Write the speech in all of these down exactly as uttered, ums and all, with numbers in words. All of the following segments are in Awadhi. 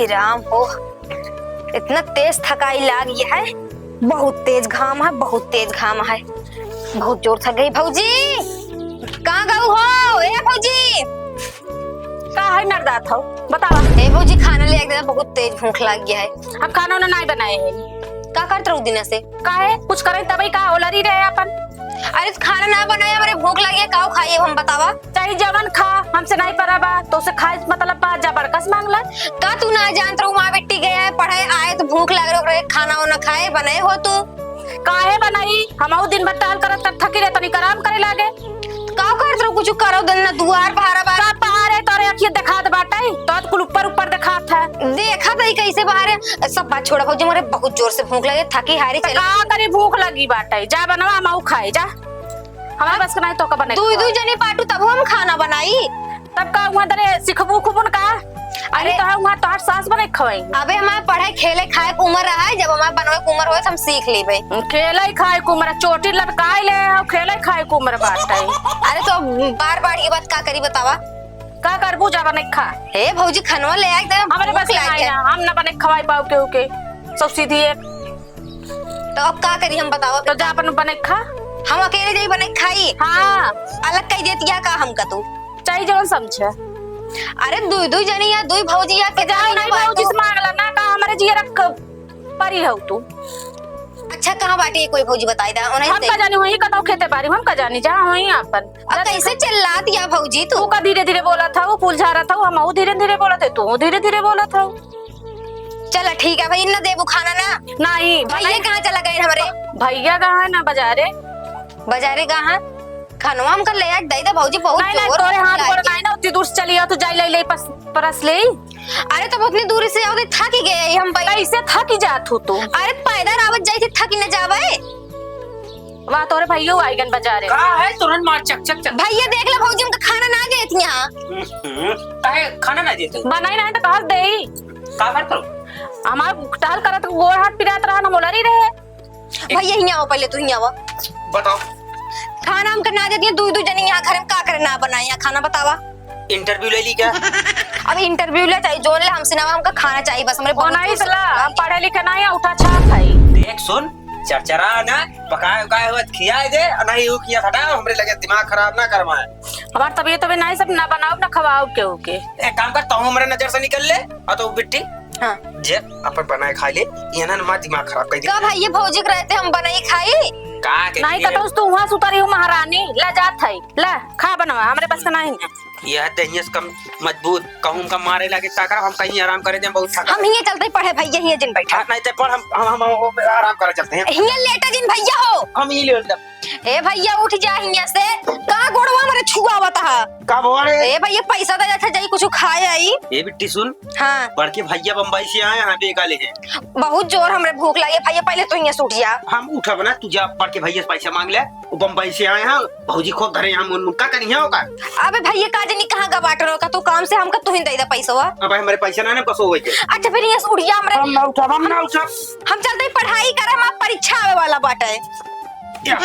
राम हो, इतना तेज थकाई लाग गया है, बहुत तेज घाम है, बहुत तेज घाम है, बहुत जोर थक गई। भौजी, कहाँ गऊ हो? ए भौजी, का है नरदात हो? बतावा। ए भौजी, खाना ले आके दे, बहुत तेज भूख लाग गया है। हम खाना उना नाई बनाए हैं। का करत रहू दिना से? काहे? कुछ करे तबई का ओलरी रहे अपन। अरे, तो खाना ना बनाए, हमरे भूख लागी है, काऊ खाई हम, बतावा? चाहे जवन खा, हमसे नाई परा बा, तोसे खाए से मतलब बा, जा बड़का से मांग ला। का तू ना जानत रहू, माँ बेटी गए हैं पढ़े, आए तो भूख लाग रहे, खाना वाना खाए, बनाए हो तू? काहे बनाई? हमहू दिन भर टहल करत, तब थकी रहे, तनिक आराम करे लागे। का करत रहू, कुछ करो दिन ना, दुआर बहारा बा। का बहारे, तोरे अखिया देखात बाटे, तो कुल ऊपर ऊपर देखात है। देखा तई कैसे बहारे, सब बात छोड़ा भौजी, मोरे बहुत जोर से भूख लगे, थकी हारी तो चली। का करी, भूख लगी बाटे, जा बनवा, हमहू खाए, जा। हमारे बस के नाई तो का बने दुई, दुई जनी बाटू तब हम खाना बनाई। तब का उहाँ दरे सिखबू खुबुन का? अरे अरे तो है उहाँ तोहर सास बने खवाई। अबे हमारे पढ़े, खेले, खाए के उम्र रहा है, जब हमारे बनवे के उम्र होए तो हम सीख लेबे। खेले खाए के उम्र, चोटी लटकाए ले हो, खेले खाए के उम्र बाटे। अरे तो बार बार ये बात का करी बतावा? का करबू, जा बने खा। हे भौजी, खनवा ले आए, एकदम हमरे भूख बस के लाग नाई गया। ना, हम ना बने खवाई पाऊ केहू के। सब सीधी एक। तो अब का करी हम बताओ? तो जा अपन बने खा। हम अकेले जाई बने खाई? हाँ। अलग कही देती है का हमका तू? चाही जवन समझे। अरे दुई दुई जनी या दुई भौजी या तो के जाओ जानी नहीं बात भौजी तो। से मांग ला ना, का हमरे जिया रख परी हो तू। अच्छा कहाँ बाटी कोई भौजी बताई दा उन्हें हम दे। का जानी वही कतौ खेते बारी, हम का जानी जहाँ वही अपन। अब कैसे चिल्लात या भौजी तू? तू का धीरे धीरे बोलत हऊ, फूल झारत हऊ, हमहू धीरे धीरे बोलत है, तू धीरे धीरे बोलत हऊ। चला ठीक है भाई, इन्ना देबू खाना ना। नहीं, भैया बनाई। कहाँ चला गए हमरे? भैया कहाँ है ना, बाजारे। बाजारे कहाँ? खनवा हमका ले आके दे दे भौजी, बहुत नहीं, नहीं, जोर तोरे भूख हाथ गोड़ लागी। नहीं ना, उतनी दूर से चली आओ, तू जाई ले, ले पस-, परस ले। अरे तब उतनी दूरी से आओ, तो थक ही गए हम भाई। कैसे थक ही जात हो तू? अरे पैदल आवत जाई थी, थक ही न जावे। वाह, तोरे भैया आइगन बाजारे। का है तुरंत मार चक चक चक। भैया देख ले भौजी, हमका खाना ना देत यहाँ। हम्म, काहे खाना ना देते? बनाई ना है तो कहाँ से देई? का करत हो? हमार टहल करत गोड़ हाथ पिरात रहा, ना मोलरी रहे। भैया हियाँ आओ, पहले तू हियाँ आओ। बताओ। खाना हमका ना देती है, दुई दुई जनी यहाँ घर में का करे ना बनाए, यहाँ खाना बतावा। Interview ले ली क्या? अब interview ले चाहे जोन ले, हमसे ना हमका खाना चाहिए बस, हमरे बहुत बनाई जोर से तला, भूख हम लगी। पढ़े लिखे ना है, उठा छाप है। देख सुन, चरचरा ना, पकाए उकाए हुआ खियाए दे, और नहीं वो किया हटाओ, हमरे लगे दिमाग खराब ना करवाए। हमार तबीयत तबीयत नहीं, सब ना बनाओ ना खवाओ केहू के। एक काम कर, तू हमरे नजर से निकल ले, और तो बिट्टी, हाँ। जे अपन बनाए खा ले, ये ना हमार दिमाग खराब कर दे। का भाई, ये भौजी के रहते हम बनाई खाई? का के नहीं फिर? कतौ से तू वहाँ सुता रही हो महारानी, ला जात है, ला खा बनवा, हमरे पास का नहीं। यह दहिया से कम मजबूत, कहूँ का मारे लागे का करब, हम कहीं आराम करे दे, बहुत थका हम है। हियाँ चलते पढ़े भैया, हियाँ जिन बैठा। हाँ, नहीं तो पढ़, हम, हम, हम, हम आराम करे चलते हैं। हियाँ लेटा जिन भैया हो। हम ही लेट जाब। ए भैया उठ जा हियाँ से, का गोड़वा हमरे छुआवत हा? का बोल रे? ए भैया पैसा दे, अच्छा जाई कुछ खाए आई। ए बिट्टी सुन, हाँ। बड़के भैया बम्बई से आए हैं, बेका ले हैं। बहुत जोर हमरे भूख लागे भैया, पहले तू हियाँ से उठ जा। हम उठब ना, तू जा बड़के भैया से पैसा मांग ले, वो बम्बई से आए हैं, भौजी खूब धरे हैं, मुन मुन का करी है ओका? अबे भैया का जनी कहाँ का बाटन ओका, तू काम से हमका तू ही दे दे पैसवा। अब हमरे पैसा ना, ना बस हो गई। अच्छा फिर हियाँ से उठ जा हमरे। हम ना उठब, हम ना उठब। हम चलते ही पढ़ाई करे, हमार परीक्षा आवे वाला बाटे। क्या?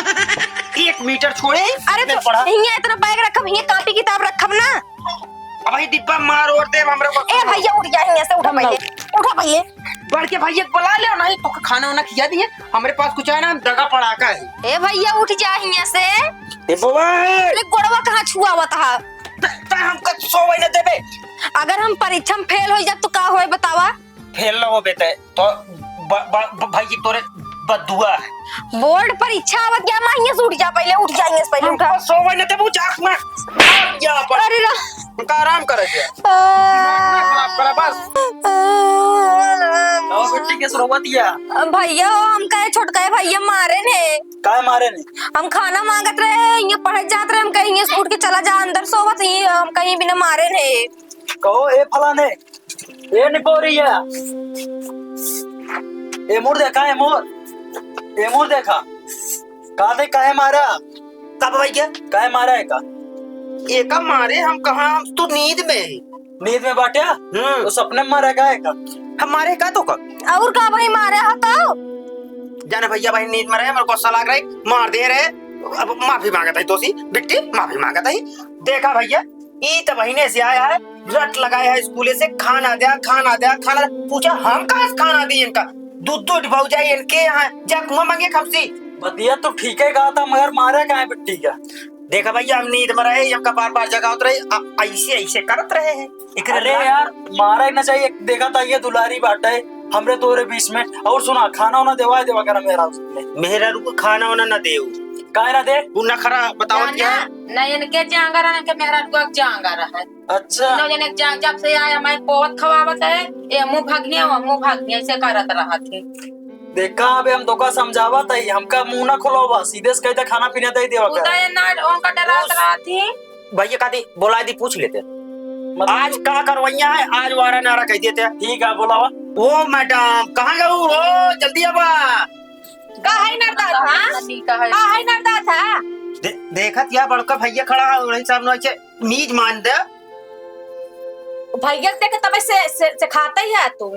एक मीटर छोड़े, अरे मैं तो पढ़ा। हियाँ इतना बैग रखब, हियाँ कापी किताब रखब ना। अब भाई डिब्बा मार और दे हमरे को। ए भैया उठ जा हियाँ से, उठा हम पहले, ना। उठा पहले। बड़के भैया को बुला ले, नहीं तो खाना वाना खिया दिए। हमरे पास कुछ है ना, हम दगा पड़ाका है। ए भैया उठ जा हियाँ से। ए बाबा। अरे गोड़वा कहाँ छुआवत हा? त, त हमका सोवे न देबे। अगर हम परीक्षा में फेल हो जाब तो का होए बतावा? फेल न होबे ते तो ब-, ब-, ब-, भाई जी तोरे बदुआ है। बोर्ड परीक्षा आवत गया, माँ हियाँ से उठ जा पहले, उठ जा हियाँ से पहले, उठा। हमका सोवे न देबू, जाक में आ गया पर। अरे रा- हमका आराम करे दे। आ- दिमाग ना खराब करा बस। आ- तो बिट्टी के सुरवत या। भैया हो, हमका ये छोटका भैया मारे ने। काहे मारे ने? हम खाना मांगत रहे, ये पढ़त जात रहे, हम कहीं ये उठ के चला जा अंदर सोवत, ये हम कहीं बिना मारे ने। कहो ए फलाने, ए निपोरिया, ए मुड़ देखा, ए मुड़, ए मुड़ देखा, का दे, काहे मारा? का बाबा क्या? काहे मारा है का? एका मारे हम कहाँ, हम तो नींद में। नींद में बाट्या? हम्म। तो सपने में मारा का है का? हम मारे का तो का? और का भाई मारे हो तो? जाने भैया भाई नींद में रहे, हमरे गुस्सा लाग रहे, मार दे रहे। अब माफी मांगत है तोसी, बिट्टी माफी मांगत है। देखा भैया, ई त महीने से आया है, रट लगाए है स्कूले से, "खाना द्या, खाना द्या, खाना द्या।" पूछा, "हम कहाँ से खाना दी इनका? दूध, दूध भौजाई इनके यहाँ, जा कुआं मांगे खमसी।" बतिया तो ठीक है कहा था, मगर मारा काहे बिट्टी का? देखा भैया, हम नींद में रहे, हमका बार बार जगावत रहे, अ-, ऐसे, ऐसे करत रहे हैं। एकरे अरे लाग- यार, मारा ही ना चाहिए। देखा था, ये दुलारी बाटे हमरे तोरे बीच में। और सुना, खाना वाना देवा, देवा करा मेहरारू से। मेहरारू को खाना वाना ना देऊ। काहे ना दे? उ नखरा बतावत ना, क्या ना, है? ना इनके जांगर, ना इनके मेहरारू को जांगर है। अच्छा। तीनों जने के जांग, जब से आए हमारे पोवत खवावत है, ये मुंह भागने, वो मुंह भागने, ऐसे करत रहत है। देखा, अबे हम तोका समझावत है, हमका मुंह ना खुलावा, सीधे से कहते खाना पीना दे देवा कर। उदय ना, उनका डरात रहत ही। भैया का दी, बोला दी, पूछ लेते। मतलब आज का करवैया है, आज वारा नारा कह देते। ठीक है, बोलावा। ओ मैडम, कहाँ गऊ हो? जल्दी आवा। का है नरदा था? का है? का है नरदा था? दे-, देखत या बड़का भैया खड़ा है, उन्हीं सामने के नीज मान दे। भैया के देख तबे से, से, से खाता ही है तू।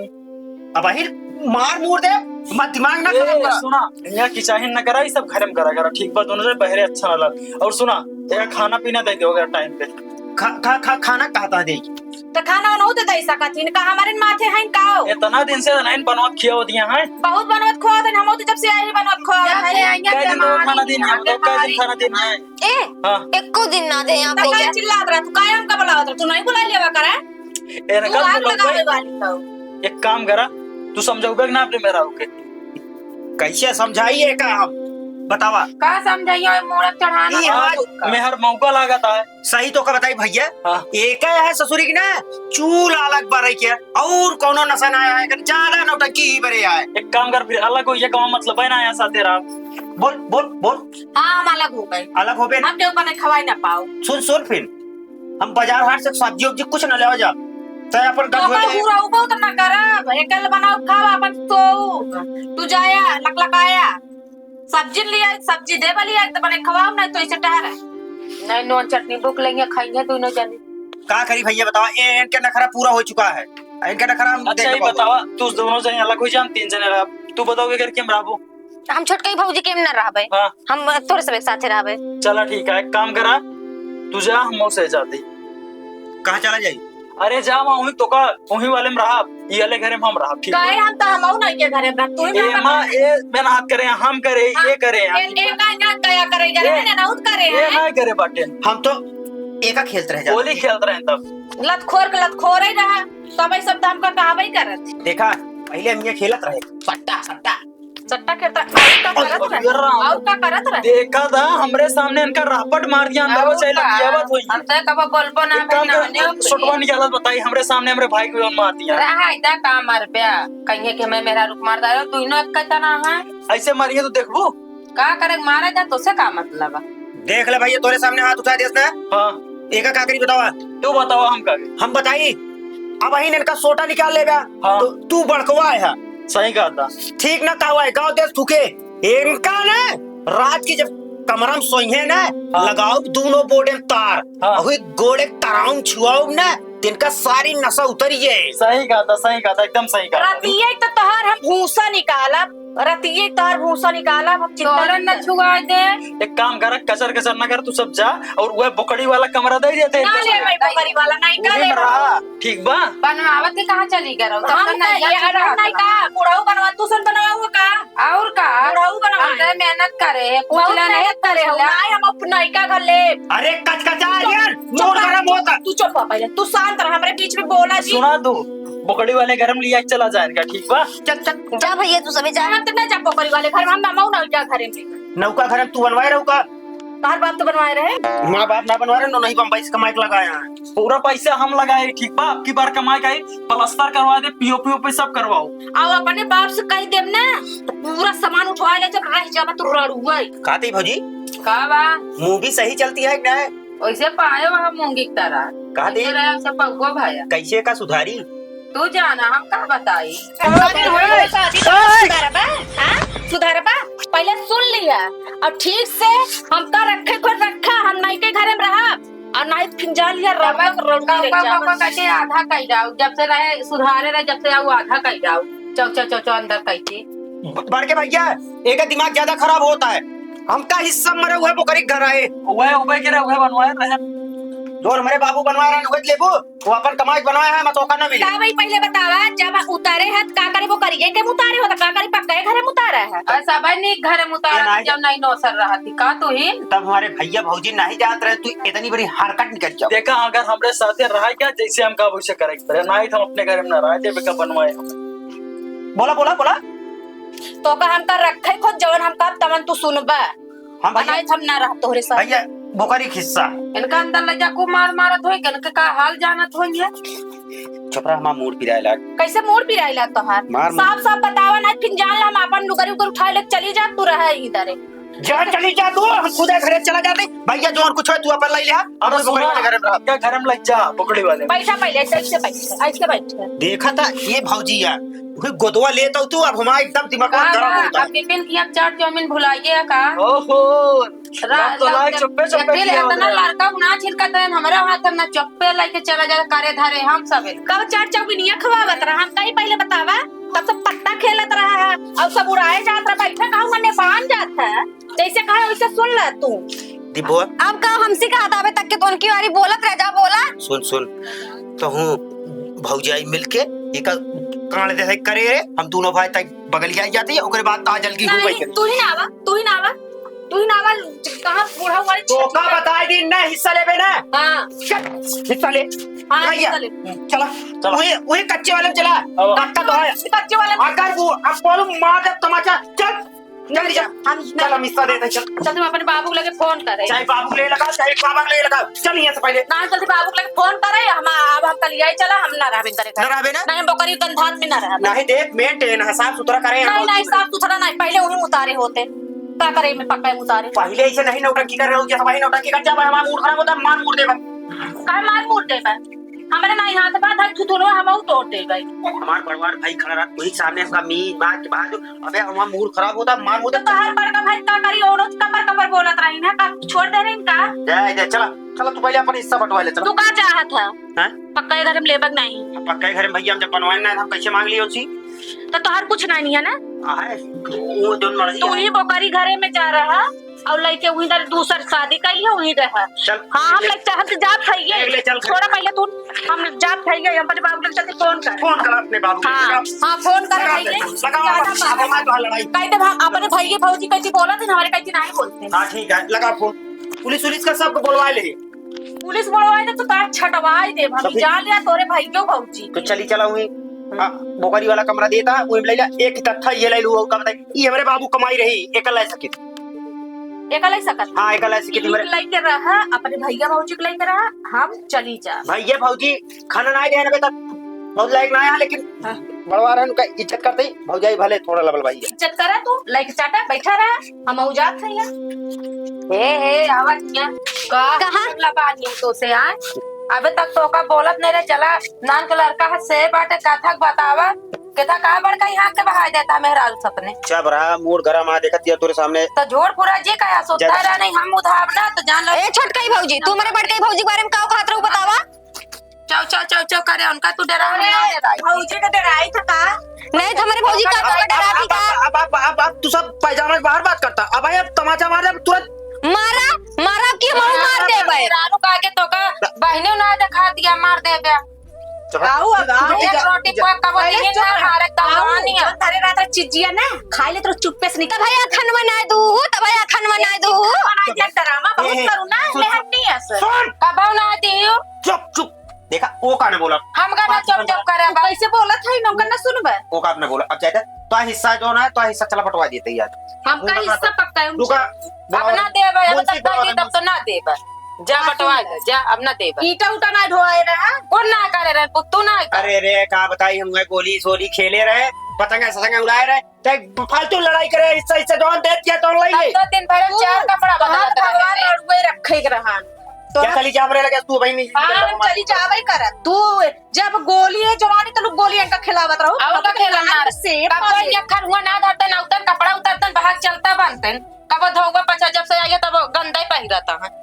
अब अहिर मार मूर दे, मत दिमाग ना ए, खराब कर। सुना, यहाँ किचाहिन न करा, ई सब घर में करा, करा, ठीक बा? दोनों जने बहरे अच्छा ना लग। और सुना, एक खाना पीना दे दे वगैरह टाइम पे। खा, खा, खा, खाना कहता दे। तो खाना वाना हो तो दे सकत ही, का हमारे माथे हैं का हो? इतना दिन से नहीं बनवत खिया होती हैं। बहुत बनवत खिया होती, हम तो जब से आई बनवत खिया होती है। कै दिन तो खाना दिन है, तो कै दिन खाना दिन है? ए, हाँ। एको दिन ना दे यहाँ तो भैया। काहे चिल्लात रहा तू? काहे हमका बुलावत रहा? तू नहीं बुला लेवा करे? ए, तू आग लगावे वाली हो। एक काम करा, तू समझाऊ ना अपने मेहरारू के। कैसे समझाइए का हम? बतावा। का समझाइए, मोड़क चढ़ाना ई का आज होता? मेहर मौका लागत है। सही तो का बताई भैया? हाँ। एक है ससुरी की ना, चूल अलग बरे के, और कोनो नशा ना आया है, ज्यादा नौटंकी ही बरे आए। एक काम कर, फिर अलग हो, ये कमा मतलब है ना, यहाँ साथे रहा। बोल, बोल, बोल। हाँ, हम अलग हो गए। अलग हो गए ना? हम केहू का नहीं खवाई ना पाओ। सुन, सुन फिर, हम बाजार हाट से सब्जी उब्जी कुछ न लेवा जा, तय अपन तो गठुआ अपन ले। पूरा उबो तो ना करब, एकल बनाओ खाओ, अपन सोऊ। तू जाया, लकलकाया, सब्जी लिया, सब्जी दे बलिया, तो बने खवाओ, नहीं तो इसे टहर। नहीं, नून चटनी भूख लेंगे, खाएंगे दोनों जने। का करी भैया बतावा, ए, इनके नखरा पूरा हो चुका है, इनके नखरा हम अच्छा, देख ये पाओ। बतावा, तू दोनों जने अलग हो जान, तीन जने रह, तू बताओ के घर के हम रहबो? हम छोटकई भौजी के में ना रहबे। हाँ। हम तोरे सब एक साथे रहबे। चला ठीक है, एक काम करा, तू जा, हम उसे जाते। कहाँ चला जाई? अरे जा, वहाँ वहीं तो का, वहीं वाले में रहा, ये वाले घरे में हम रहा, ठीक काहे है? हम तो हमहू नहीं के घरे में रह, तू ही ए ना माँ, बता। ए, मैं ना हाथ करे, हम करे, हाँ, ये करे, ए, ए, का ना दया करे, घरे ए, में ना उत करे ए, हैं। ना करे बाटे। हम तो एका खेलत रह जाते। होली खेलत रहे तब। लतखोर के लतखोर ही रहा, सब ऐ सब तो हमका कहबे करत। देखा, पहले हम ये खेलत रहे, सट्टा, सट्टा। सट्टा खेलता, और का करत रहे? और का करत रहे? देखा था, हमरे सामने इनका रापट मार दिया, अंदर और वो चले का? पियावत होई। हम तो कबो बोलबो ना एक काम कर, नाने तू ओकरे। छोटवा निकालत बताई, हमरे सामने हमरे भाई को मार दिया। रहा, इदा का मार प्या? कहिए कि मैं मेहरारू के मार डालो, तू ही नो एक कहता ना है। ऐसे मारिए तो देखबू। का करे, मारे जा, तोसे का मतलब है? देख ले भैया, तोरे सामने हाथ उठा दियस ना। हाँ। एका का करी बतावा? तू बतावा, हम का करी? हम बताई, अब अहिन इनका सोटा निकाल लेबा, हाँ। तो तू बड़कवा है। सही कहा था। ठीक ना कहवा है, गाँव देश थूके। इनका ना रात की जब कमरा में सोइहे ना, हाँ। लगाओ दोनों बोर्ड में तार, हाँ। और गोड़े तराउन छुआओ ना, तिनका सारी नशा उतरी है। सही कहा था, सही कहा था, एकदम सही कहा था। रतिये तो तोहार हम भूसा निकालब, रतिये तोहार भूसा निकालब, हम चिंता तोहरे नहीं न करब। छुआ दे। एक काम कर, कचर कचर ना कर, तू सब जा और वह बोकड़ी वाला कमरा दे देते हैं, ना दस ले मिनट। भाई, बोकड़ी वाला नहीं उहे का में ले रहा, ठीक बा? बनवावत के कहाँ चली गए रहो? तब हम तक तो नहीं ये जाती अड़हन बात नहीं ना। का, बुढ़ऊ बनवा, तू सन बनवाऊ का? और का? बुढ़ऊ बनवा। हम तो मेहनत करे, कुछ बहुत ले नहीं मेहनत करे हो, कुछ ले। ना हम अपना नयका घर ले। अरे कचकचा चुप, यार, चुप, मूड चुप, गरम होता। तू चुप हो पहले, तू शांत रह, हमरे बीच में बोला जी। सुना तू, बोकड़ी वाले घर में लिया के चला जाए इनका, ठीक बा? चल, चल। जा भैया, तू सभी जा। हम तो ना जा बोकड़ी वाले घर में, हम ना मऊ ना जा घरे में। नौका घर में तू बनवाए रहू का? तोहर बाप तो बनवाए रहे। माँ बाप ना बनवाए रहे, नो नहीं बम्बई से कमाई के लगाए हैं। पूरा पैसा हम लगाए, ठीक बा? अब की बार कमाई का है, प्लास्टर करवा दे, पीओपी ओपी सब करवाओ। आओ अपने बाप से कह देब ना, तो पूरा सामान उठवा ले, जब रह जाबा तो रड़ुआ। का थी भौजी? का बा? मूवी सही चलती है कि नहीं? वैसे पाए वहाँ मूंगी की तरह। का थी? इधर आया, उसे पौगो भाया। कैसे का सुधारी? तू जाना, हम का बताई? सुधारी हो, शादी तो सुधारबा, हाँ? सुधारबा? पहले सुन लिया, और ठीक से हमका रखे को रखा, हम नहीं के घरे में रहा, और नहीं फिर जान लिया, रड़ुआ, रड़ुआ रह जाबा। कौका कहते आधा कह जाओ, जब से रहे, सुधारे रहे, जब से आओ, आधा कह जाओ। चौ, चौ, चौ, चौ, अंदर कहते। ब-, बड़के भैया, एका दिमाग ज्यादा खराब होता है। हमका हिस्सा मरे हुए बोकरी घर आए। वह उबे के रहे, वह बनवाए रहे। जोन हमरे बाबू बनवाए रहन, उहे लेबू। वो अपन कमाई बनवाए हैं, मैं तो ओका ना मिली। का भाई, पहिले बतावा, जब उतारे है, त का करे, वो करिए के उतारे हो, त का करे, पक्का है घर में उतारा है। अरे, सब है नीक घर में उतारा ये है, नहीं। जब नहीं नौसर रहा थी, का तू ही? तब हमारे भैया भौजी नहीं जात रहे, तू इतनी बड़ी हरकत निकल जाओ। देखा, अगर हमरे साथे रहा क्या, जैसे हम का वैसे करे के पड़े, नहीं तो हम अपने घर में ना रहा, जब का बनवाए हम। बोला, बोला, बोला। तो का हम का रखे खुद, जवन हम का तवन तू सुनबा। हम भैया, बनाए हम ना रह तोहरे साथ। भैया, बोकरी खिस्सा। इनका अंदर ले जा, को मार मारत होई, इनके का हाल जानत होई है। चुप रह, हमार मूड़ पिराए लाग। कैसे मूड़ पिराए लाग तोहार? मार, मार। साफ साफ बतावा ना, फिर जान ला हम आपन लुगरी उगर उठाए ले चली जा, तू रह इधर। जा, चली जा तू, हम खुदे घरे चला जाते। भैया, जोन कुछ है, तू अपन ले ले, हम अरे बोकरी सुना, वाले घरे में रह। क्या घर में लग जा, बोकरी वाले। बैठा पहिले, ऐसे, ऐसे बैठ, ऐसे बैठ। देखा था, ये भौजी है, वही गोदवा लेता हूँ तू, अब हमारा एकदम दिमाग का गरम ना, होता है। अब टिफिन की अब चाट चाउमीन भुलाइए का? ओहो, रा-, रब तो लाए लग-, चुप्पे चुप्पे अकेले किया इतना होता है। लड़का गुनाह छिलकत है, हमरा हाथ ना चुप्पे लेके चला जा, करे धरे हम सब। कब चाट चाउमीनिया खवावत रहा, हम कहीं पहिले बतावा, तब सब पत्ता खेलत रहा है, और सब उड़ाए जात रहा, बैठा कहूँ मने बांध जात है, जैसे कहा वैसे सुन ले तू। दिबो। अब का हमसे कहा था अबे तक के तो उनकी वारी बोलत रह जा, बोला। सुन, सुन, तो हूँ भौजाई मिलके एका कांड दे करे रे, हम दोनों भाई तक बगलिया जाती है, ओकरे बाद आ जल्दी हो नहीं, गई। तू ही ना आवा, तू ही ना आवा, तू ही ना आवा, कहाँ बूढ़ा हुआ तो का बता दी ना हिस्सा लेबे ना। हाँ। चल, हिस्सा ले। हाँ, भैया, हिस्सा ले। चला, चला। वही, वही कच्चे वाले में चला। अब कच्चा तो है। कच्चे वाले में। अगर वो, अब बोलूं, मार दे तमाचा, चल। जल्दी जा। हम चल, हम हिस्सा दे दे, चल। चल, तुम अपने बाबू के लगे फोन करे। चाहे बाबू के लगे लगाओ, चाहे बाबा के लगे लगाओ। चल, यहाँ से पहिले। ना, जल्दी बाबू के लगे फोन करे, हम, अब हम कल यही चला, हम ना रहबे करे। ना रहबे ना? नहीं, हम बोकरी गंधात में ना रहबे। नहीं, देख, maintain है, साफ सुथरा करे हैं नहीं, हम। नहीं, साफ सुथरा नहीं, पहिले वही उतारे होते। का करे में पक्का उतारे? पहिले ऐसे नहीं नौटंकी कर रहे हो, जैसे वही नौटंकी कर, जब हमारा मूड खराब होता है, मार मूड देबा। का मार मूड देबा? हमरे नाई हाथ बा, धर थुथुनवा हमहू तोड़ देबै। हमार बड़वार भाई खड़ा रहा, वही सामने हमका मी मार के बाहर जो, अबे हमार मूड खराब होता, मार मूड तो तोहार बड़का भाई का करी, औरत कपर कपर बोलत रही ना, का छोड़ दे रही का? दे, दे, चला, चला, तू पहिले अपन हिस्सा बंटवा ले, चला। तू का चाहत है? हैं? पक्का ये घर में लेबक नहीं? पक्का ये घर में भैया हम जब बनवाए ना, हम कैसे मांग लिए उसी? तो तोहार कुछ नहीं है ना? आहे, वो जोन मरही तू है। ही बोकरी घरे में जा रहा। और लइके उही दर दूसर शादी कइली है, उही रहा। चल। हाँ, हम लइके, हम तो जात हइये। ले, ले, चल। छोड़ा पहिले तू, हम जात हइये, हम अपने बाबू के चलते फोन कर। फोन कर अपने बाबू के। हाँ, लगा। हाँ, फोन कर लगा पहिले। दे, लगा, ज्यादा अब, अब बात। हमारे तो लड़ाई। कह दे, हम अपने भइये भौजी कैसे बोलत है, हमारे कैसे नहीं बोलते। हाँ, ठीक है, लगा फोन। पुलिस उलिस का सबको बोलवा ले। पुलिस बोलवाए दे तो तार छटवाए दे, हम तो फिर जान लिया तोरे भइयो भौजी। तो चली चला हुई। हम्म। आ, बोकरी वाला कमरा देता, वही में ले जा, एक ही तख्ता ये ले लू, का बताई? ई हमरे बाबू कमाई रही, एकला सकित। एकला सकत? हाँ, एकला सकित कि हमरे। लइके रहा, अपने भइया भौजी के लइके रहा, हम चली जा। भइया भौजी खाना ना दे अबे तक, बहुत लायक ना आया, लेकिन हाँ। बड़वा रहन का इज्जत करते ही, भौजाई भले थोड़ा लबल भाई है। इज्जत करा तू, लइके चाटा, बैठा रहा, हम जात है यहाँ। हे, हे, आवा हियाँ। का? कहाँ? लबानी तो से आए। अबे तक तो का बोलत नहीं रहे, चला, नान के लड़का है, से बाटे, कथक बतावा। केथा का बड़का ही हाथ के बहाय देता मेहरारू सपने। चुप रहा, मूड गरम आ, देखत हिया तोरे सामने। तो झूठ पूरा जी कहा, सुत्ता जब रहा नहीं, हम उधाब ना, तो जान लो। ए छोटकई भौजी, तू हमरे बड़कई भौजी के बारे में का कहत रहू, बतावा? चौ, चौ, चौ, चौ करे, उनका तू डरा नहीं, अरे, डराई। भौजी के डराई था का? नहीं, तो हमरे भौजी का, का डराई था? अब, अब, अब, अब, अब तू सब पैजामा के बाहर बात करता। अब भाई, अब तमाचा मार दे, अब तुरंत। मारा, मारा कि हम मार देबे। मेहरारू का आगे तो का बहने ना दिखा दिया, मार देबे। चुप रह। आऊ अब, आऊ। एक रोटी को कबो पहले दिन ना चुप रह। मारे, तब आऊ, कहानी है। जो धरे रहता चिज्जिया ना, खाई ले तो चुप्पे से निकल। तब भैया खनवा ना दू, तब भैया खनवा ना दू। खनवा ना दे, ड्रामा बहुत ए, ए, करू ना, सुन, मेहनती है सर। सुन। कबो ना दियो। चुप, चुप। देखा, वो का ना बोला। हम का ना बात चुप, सुन। चुप करे तू बा। कैसे बोलत है, नौकर ना सुनबे। वो का ना बोला। अब जाए तो हिस्सा जो ना, तो हिस्सा चला बंटवा देते यार। हमका वो हिस्सा पक्का है, रुका, अब ना देबे, अब मुंशी तक बोला, तक तो ना देबे। जा बटवा ले, जा, अब ना देबे। ईटा उटा ना ढोए रहा। कौन ना करे रहे, पुत्तू ना करे। अरे रे, का बताई हम, गोली सोली खेले रहे, पतंगा सतंगा उड़ाए रहे, ते फालतू लड़ाई करे, इससे, इससे जौन देत किया तौन लई ले। दो दिन भर में चार कपड़ा बदलत रहे। भगवान लड़ुए रखे के रहन। तो क्या चली जा, हमरे लगे तू भाई नहीं। हाँ, हम चली जावे करत। तू जब गोली है जवानी तो लोग गोली इनका खिलावत रहो। और का खेलन ना से तब तो ये खरुआ ना धरतन, उतन कपड़ा उतरतन, भाग चलता बनतन। कब धोगा पछा जब से आइए तब गंदा ही पहिरता है।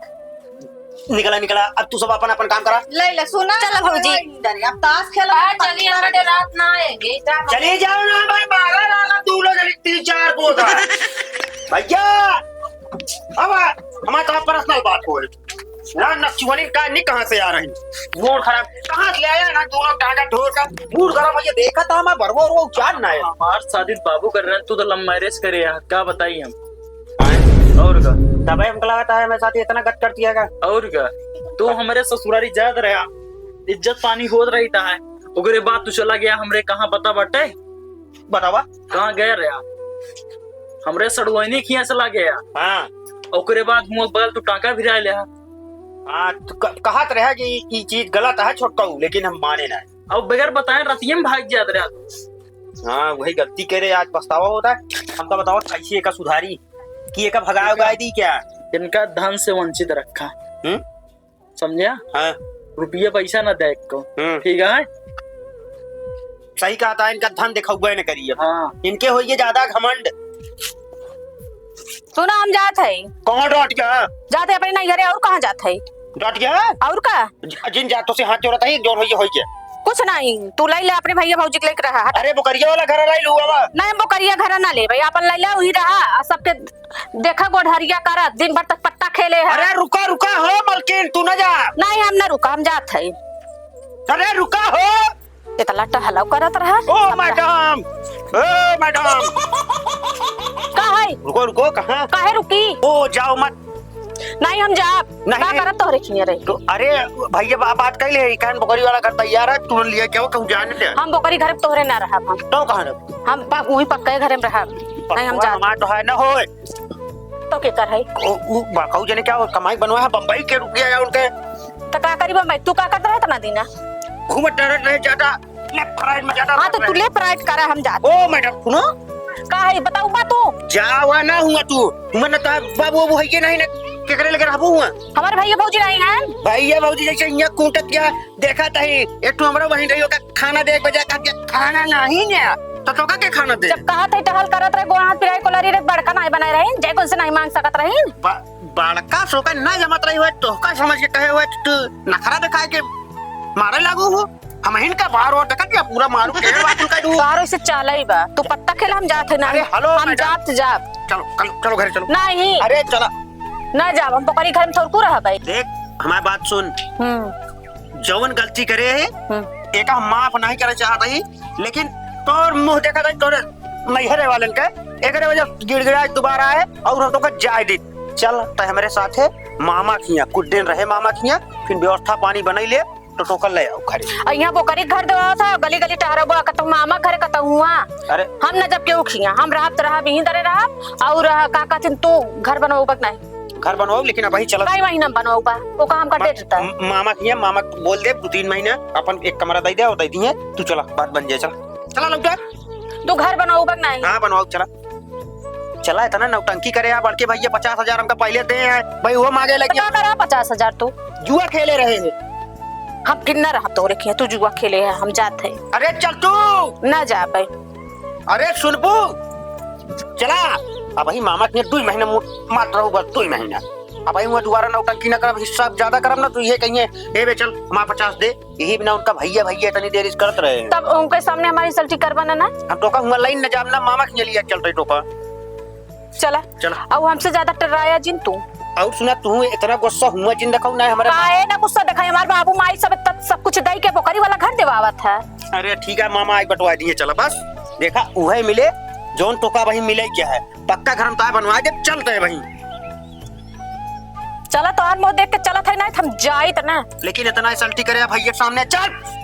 निकला, निकला, अब तू सब अपन, अपन काम करा। ले, ले, सुना। चलो भौजी। इधर, अब ताश खेला, आज चली, हम रात ना आएंगे, जा। चली जाओ ना भाई, मारा ना, ना, तू लोग जल्दी तीन चार को उधर। भैया, अब हमारे तो पर्सनल बात हो रही। ना, ना, चुहनी का नहीं कहाँ से आ रही? मूड खराब, कहाँ से ले आया ना दोनों टांगा ढोर का? मूड खराब है, ये देखा था मैं बरबो और वो उचार ना है। हमार शादी बाबू कर रहे हैं, तू तो love marriage करे यार, का बताई हम? और का? तबे हमको लगा था मेरे साथ इतना गत कर दिया का। और का? तू हमरे ससुरारी जात रहा, इज्जत पानी होत रही था, ओकरे बाद तू चला गया, हमरे कहाँ पता बाटे? बतावा। कहाँ गया रहा? हमरे सड़ुआइनी खिया चला गया। हाँ। ओकरे बाद हुआ बगल तू टांका भिरा ले। हाँ, तो क-, कहत रहा कि ई चीज गलत है छोटकऊ, लेकिन हम माने ना। अब बगैर बताए रतिये में भाग जात रहा तू। हाँ, वही गलती करे, आज पछतावा होता है। हमका बताओ कैसे एका सुधारी, कि एका भगाए उगाए दी क्या? इनका धन से वंचित रखा। हम्म? समझा? हाँ। रुपया पैसा ना दे को। हम्म। ठीक है? सही कहा था, इनका धन दिखाउबे न करिए। हाँ। इनके होइए ज्यादा घमंड। सुना, हम जात है। कहाँ डट गया? जात है अपने नैहरे, और कहाँ जात है? डट गया? और का? ज-, जिन जातों से हाथ जोड़त है, जोन होइए, होइए। कुछ नहीं, तू लै ले अपने भैया भौजी के लेके रहा। अरे, बोकरिया वाला घर लाई लू अब। नहीं, हम बोकरिया घर ना लेबै, अपन लै ले, वही रहा, आ सबके देखा गोढ़रिया करत, दिन भर तक पत्ता खेले है। अरे रुका, रुका हो मलकिन, तू ना जा। नहीं, हम ना रुका, हम जात है। अरे रुका हो। इतना टहलाव करत रहा। ओ सब मैडम, ओ मैडम। का है? रुको, रुको, कहाँ? काहे रुकी? ओ, जाओ मत। नहीं, हम जाब। नहीं। का करब तोहरे खिया रही? तो अरे भैया, बा-, बात कह ले, कान बोकरी वाला घर तैयार है, तू लिए क्या हो, कहूँ जाने दे। हम बोकरी घर तोहरे ना रहब हम। तो कहाँ रहब? हम प-, वही पक्का घरे में रहब। नहीं, हम पकवान जात। हमार तो है ना होए। तो के कर है? ओ, उ बड़काऊ जने क्या हो, कमाई बनवा है बम्बई के रुपया या उनके। तो का करी बम्बई? तू का करत रहे इतना दिन? घूमत टहरत रहे ज्यादा, left right में ज्यादा हाँ, तो तू left right करा, हम जात। ओ मैडम, सुनो। का है, बताउबा तू? जावा ना हुआ तू, हुआ ना तो बाबू, वो है ये नहीं ना, केकरे लगे रहबू हुआ? हमारे भैया भौजी नहीं है। भैया भौजी जैसे यहाँ कूटत क्या देखा तही, एक ठो हमरा बहिन रही, ओका खाना दे के बजाय कहा के खाना नहीं ने, तो तोका के खाना दे? जब कहा थे टहल करत रहे, गोड़ हाथ पिराए, कोलरी रे, बड़का नाई बनाए रही, जय कुल से नहीं मांग सकत रही। ब-, बड़का सोका ना जमत रही हुए, तोहका समझ के कहे हुए, तू नखरा दिखाए के मारे लागू हो। हम हिनका बार और देखत या पूरा मारू के बात कर दू। बारो से चाला ही बा, तू पत्ता खेला, हम जात है ना। अरे, hello, हम madam। जात जाब। चलो, चलो, चलो घरे चलो। नहीं। अरे, चला। ना जाब, हम बोकरी घर में थोड़कू रह भाई। देख, हमारी बात सुन। हम्म। जवन गलती करे है, हम्म। एका हम माफ नहीं करे चाहत ही, लेकिन तोर मुंह देखा था तोरे नैहरे वालन के, एकरे वजह से गिड़गिड़ाए दोबारा आए और हम तोका जाए दी। चल, तै हमरे साथे मामा खिया, कुछ दिन रहे मामा खिया, फिर व्यवस्था पानी बनाई ले, तो तोका ले आओ घरे। आ, यहाँ बोकरी घर देवा था, गली गली टहरबो, कतहु मामा घर, कतहु हुआ। अरे। हम न जब केहू खिया, हम रहब त रहब, यहीं दरे रहब, और, आ, का कहथिन, तू घर बनवाबक नहीं? घर बनवाओ, लेकिन अबही चलत कई महीना में बनवाओ बा? ओका हमका मा-, दे देता। म-, मामा किया, मामा के बोल दे, दो तीन महीना अपन एक कमरा दे दे और दे दिए, तू चला, बात बन जाए, चला। चला लौटा। तू घर बनवाओ बा कि नहीं? हाँ, बनवाओ, चला। चला, इतना नौटंकी करे यार, बड़के भैया पचास हजार हमका पहले दे हैं, भाई वो मांगे तो लगे। का करा पचास हजार तू? जुआ खेले रहे हैं। हम फिर ना रहा तोरे किया, तू जुआ खेले है, हम जात है। अरे चल तू। ना जा भाई। अरे सुनबू, चला, अबही मामा के दुई महीना मु-, मात रहू बस, दुई महीना। अबही हुआ दोबारा नौटंकी ना करब, हिस्सा ज्यादा करब ना, तो ये कहिए, "ए बे चल, माँ पचास दे।" यही बिना उनका भैया, भैया इतनी देर इस करत रहे हैं। तब उनके सामने हमारी सल्टी करबा ना, ना? हम तोका हुआ लाइन न जाब ना, मामा के लिए चल रही तोका। चला। चला। अब हमसे ज्यादा टर्राया जिन तू। और सुना, तू इतना गुस्सा हुआ जिन दिखाऊ ना हमारे काहे ना गुस्सा दिखाई, हमारे बाबू माई सब इतना सब कुछ दई के बोकरी वाला घर देवावत है। अरे ठीक है मामा, आज बंटवा दिए, चला बस। देखा, उहे मिले, जौन तोका वही मिले क्या है, पक्का घर हम ताए बनवा दे, चलते हैं वहीं। चला, तोहार मुंह देख के चलत है ना, हम जाइत ना। लेकिन इतना सल्टी करे भैया के सामने, चल।